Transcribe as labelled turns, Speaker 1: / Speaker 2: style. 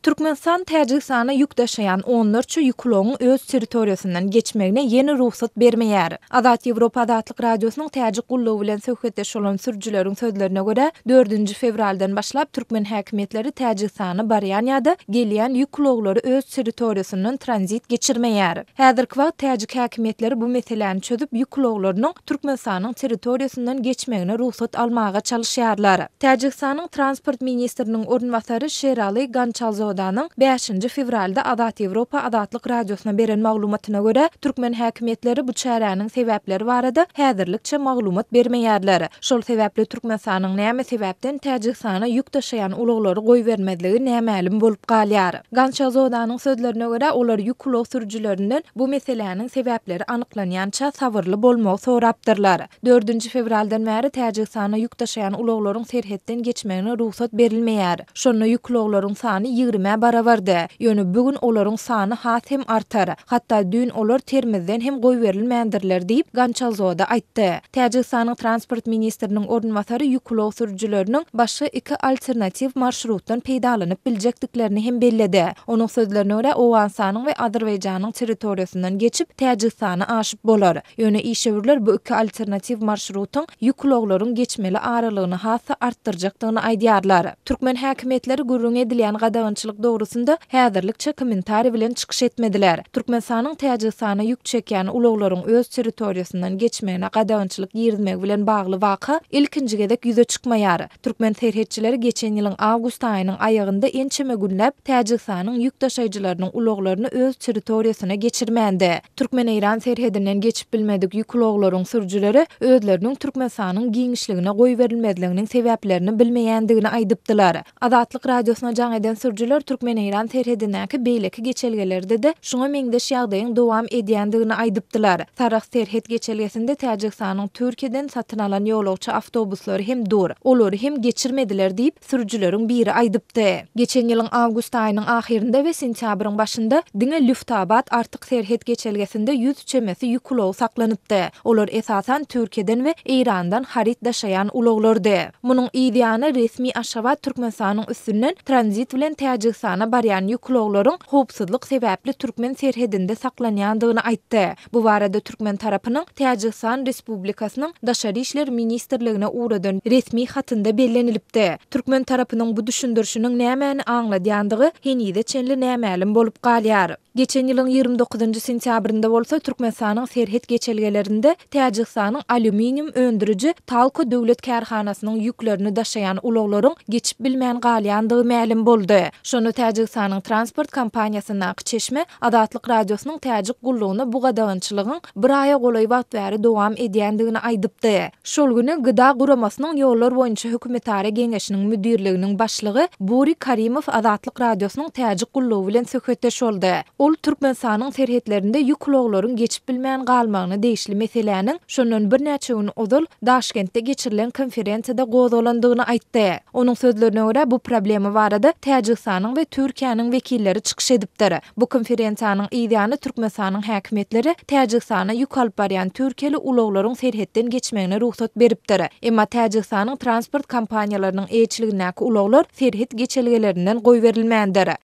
Speaker 1: Türkmenistan Täjigistana ýük daşaýan onlarça ýük ulagyň öz territoriýasyndan geçmegine ýene rugsat bermeýär. Azat Ýewropa Azatlyk Radiosynyň Täjik gullugy bilen söhbetdeş bolan sürüjileriň sözlerine görä, dördünji fewraldan başlap türkmen häkimiýetleri Täjigistana barýan ýa-da gelýän ýük ulaglary öz territoriýasyndan tranzit geçirmeýär. Häzirki wagt täjik häkimiýetleri bu meseläni çözüp ýük ulaglarynyň Türkmenistanyň territoriýasyndan geçmegine rugsat almaga çalyşýarlar. Täjigistanyň Transport ministriniň orunbasary Şeraly Gançalzodanyň bäşinji fewralda Azat Ýewropa Azatlyk Radiosyna beren maglumatyna görä, türkmen häkimiýetleri bu çäräniň sebäpleri barada häzirlikçe maglumat bermeýärler. Şol sebäpli Türkmenistanyň näme sebäpden Täjigistana ýük daşaýan ulaglary goýbermezligi nämälim bolup galýar. Gançazodanyň sözlerine görä, olar ýük ulag sürüjilerinden bu meseläniň sebäpleri anyklanýança sabyrly bolmagy sorapdyrlar. Dördünji fewraldan bäri Täjigistana ýük daşaýan ulaglaryň serhetden geçmegine rugsat berilmeýär. Şonda ýük ulaglaryň sany ýigrimä barabardy. Ýöne bu gün olaryň sany has hem artar. Hatda düýn olar Termizden hem goýberilmändirler diýip, Gançalzoda aýtdy. Täjigistanyň transport ministriniň orunbasary ýük ulag sürüjileriniň başga iki alternatiw marşrutdan peýdalanyp biljekdiklerini hem belledi. Onuň sözlerine görä, Owganystanyň we Azerbaýjanyň territoriýasyndan geçip, Täjigistana aşyp bolar. Ýöne işewürler bu iki alternatiw marşrutyň ýük ulaglaryň geçmeli aralygyny has-da artdyrjakdygyny aýdýarlar. Türkmen häkimiýetleri gürrüňi edilýän gadagançylyk dogrusynda häzirlikçe kommentariý bilen çykyş etmediler. Türkmenistanyň Täjigistana ýük çekýän ulaglaryň öz territoriýasyndan geçmegine gadagançylyk girizmegi bilen bagly waka ilkinji gezek ýüze çykmaýar. Türkmen serhetçileri geçen ýylyň awgust aýynyň aýagynda ençeme günläp Täjigistanyň ýük daşaýjylarynyň ulaglaryny öz territoriýasyna geçirmändi. Türkmen-eýran serhedinden geçip bilmedik ýük ulaglaryň sürüjileri özleriniň Türkmenistanyň giňişligine goýberilmezliginiň sebäplerini bilmeýändigini aýdypdylar. Azatlyk Radiosyna jaň eden sürüjiler türkmen-eýran serhedindäki beýleki geçelgelerde-de şuňa meňzeş ýagdaýyň dowam edýändigini aýdypdylar. Sarahs serhet geçelgesinde Täjigistanyň Türkiýeden satyn alan ýolagçy awtobuslary hem dur. Olary hem geçirmediler diýip, sürüjileriň biri aýdypdy. Geçen ýylyň awgust aýynyň ahyrynda we sentýabryň başynda diňe Lüftabat Artyk serhet geçelgesinde 100 çemesi ýük ulagy saklanypdy. Olar esasan Türkiýeden we Eýrandan haryt daşaýan ulaglardy. Munuň yz ýany resmi Aşgabat Türkmenistanyň üstünden tranzit bilen Täjigistana barýan ýük ulaglaryň howpsuzlyk sebäpli türkmen serhedinde saklanýandygyny aýtdy. Bu barada türkmen tarapynyň Täjigistan Respublikasynyň Daşary işler ministrligine ugradan resmi hatynda bellenilipdi. Türkmen tarapynyň bu düşündirişiniň nämäni aňladýandygy henize çenli nämälim bolup galýar. Geçen ýylyň 29-njy sentýabrynda bolsa Türkmenistanyň serhet geçelgelerinde Täjigistanyň alýuminium öndüriji Talko döwlet kärhanasynyň ýüklerini daşaýan ulaglaryň geçip bilmän galýandygy mälim boldy. Şonda Täjigistanyň transport kompaniýasyndaky çeşme Azatlyk Radiosynyň Täjik gullugyna bu gadagançylygyň bir aýa golaý wagt bäri dowam edýändigini aýdypdy. Şol güni GDA guramasynyň Ýollar boýunça hökümetara geňeşiniň müdirliginiň başlygy Buri Karimow Azatlyk Radiosynyň Täjik gullugy bilen söhbetdeş boldy. Ol Türkmenistanyň serhetlerinde ýük ulaglaryň geçip bilmän galmagyna degişli meseläniň şondan birnäçe gün ozal Daşkentde geçirilen konferensiýada gozgalandygyny aýtdy. Onuň sözlerine görä, bu problema barada Täjigistanyň we Türkiýäniň wekilleri çykyş edipdir. Bu konferensiýanyň yzýany Türkmenistanyň häkimiýetleri Täjigistana ýük alyp barýan türkiýeli ulaglaryň serhetden geçmegine rugsat beripdir. Emma Täjigistanyň transport kompaniýalarynyň eýeçiligindäki ulaglar serhet geçelgelerinden goýberilmändir.